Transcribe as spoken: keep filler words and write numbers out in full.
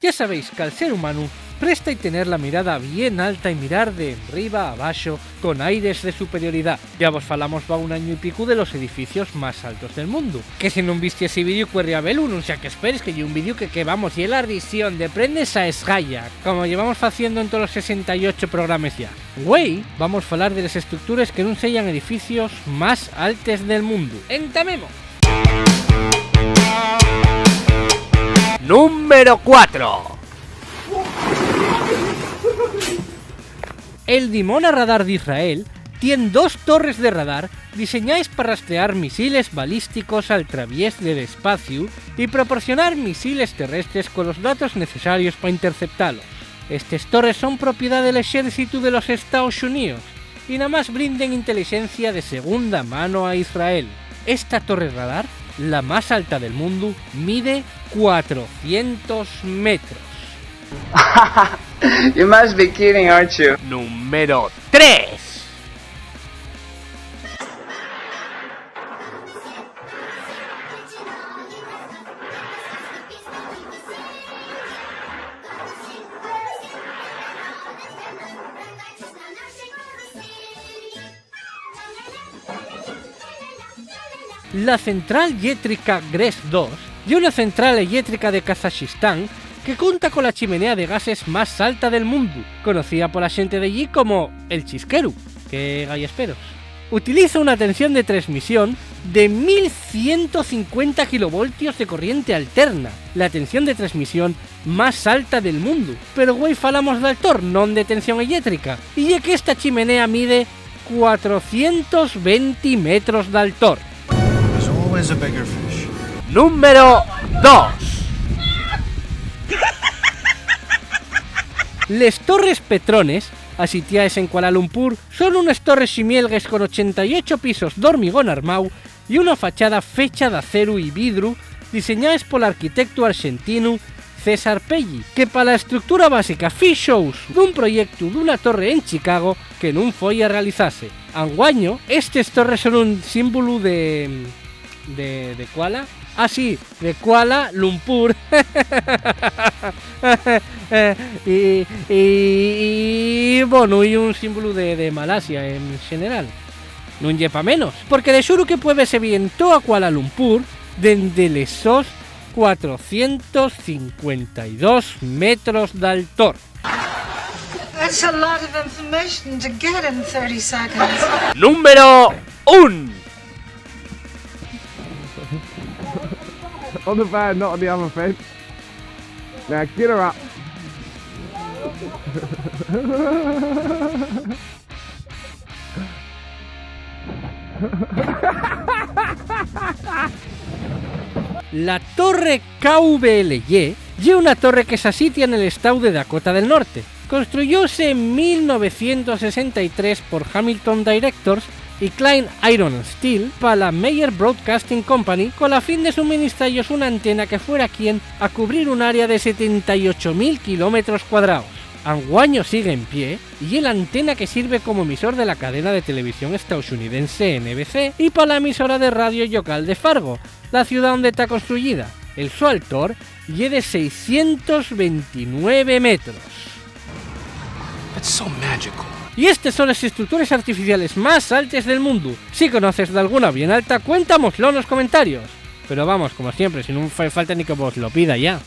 Ya sabéis qu'al ser humanu presta-y tener la mirada bien alta y mirar de enriba abaxo con aires de superioridá. Ya vos falamos va un añu y picu de los edificios más altos del mundu. Que si nun vistes esi vídeu, cuerre a velu, nun sea qu'esperes, que ye un vídeu que, que vamos, ye la risión de prendes a esgaya, como llevamos faciendo en tolos sesenta y ocho programes ya. Güei vamos falar de les estructures que nun seyan edificios más altes del mundu. ¡Entamemos! Número cuatro. El Dimona Radar d'Israel tien dos torres de radar diseñaes pa rastrear misiles balísticos al traviés del espaciu y proporcionar misiles terrestres colos datos necesarios pa interceptalos. Estes torres son propiedá del Exércitu de los Estaos Xuníos y namás brinden intelixencia de segunda mano a Israel. Esta torre radar, la más alta del mundu, mide cuatrocientos metros. You must be kidding, aren't you? Número tres. La central llétrica Gres dos ye una central llétrica de Kazaxistán que cuenta cola chimenea de gases más alta del mundu, conocía pola xente d'ellí como el Chisqueru, que gayasperos. Utiliza una tensión de tresmisión de mil ciento cincuenta kilovoltios de corriente alterna. La tensión de tresmisión más alta del mundu. Pero güei falamos d'altor, non de tensión elléctrica. Y ye qu'esta chimenea mide cuatrocientos venti metros d'altor. There's always a bigger fish. Número dos. Les Torres Petrones, asitiaes en Kuala Lumpur, son unes torres ximielgues con ochenta y ocho pisos d'hormigón armáu y una fachada fecha d'aceru y vidru diseñaes pol arquitectu arxentinu César Pelli, que pa la estructura básica fixo usu d'un proyectu d'una torre en Chicago que nun foi a realizase. Anguaño, estes torres son un símbolu de, de, de Kuala? Ah, sí, de Kuala Lumpur. Eh, y, y, y, bueno, y un símbolu de, de Malasia en xeneral. Nun ye pa menos, porque de xuru que pue vese bien toa Kuala Lumpur dende les sos cuatrocientos cincuenta y dos metros d'altor. That's a lot of information to get in thirty seconds. Número un. On the van, not on the other fence. Now get her up. La Torre K V L Y ye una torre que s'asitia nel estáu de Dakota del Norte. Construyóse en mil novecientos sesenta y tres por Hamilton Directors y Klein Iron and Steel pa la Meyer Broadcasting Company, cola fin de suministra-yos una antena que fuera quien a cubrir un área de setenta y ocho mil kilómetros cuadraos. Anguaño sigue en pie y ye la antena que sirve como emisor de la cadena de televisión estaoxunidense N B C y pa la emisora de radio llocal de Fargo, la ciudá onde ta construyida. El so altor ye de seiscientos ventinueve metros. That's so magical. Y estes son les estructures artificiales más altes del mundu. Si conoces d'alguna bien alta, cuéntamoslo nos comentarios. Pero vamos, como siempre, si nun fai falta ni que vos lo pida ya.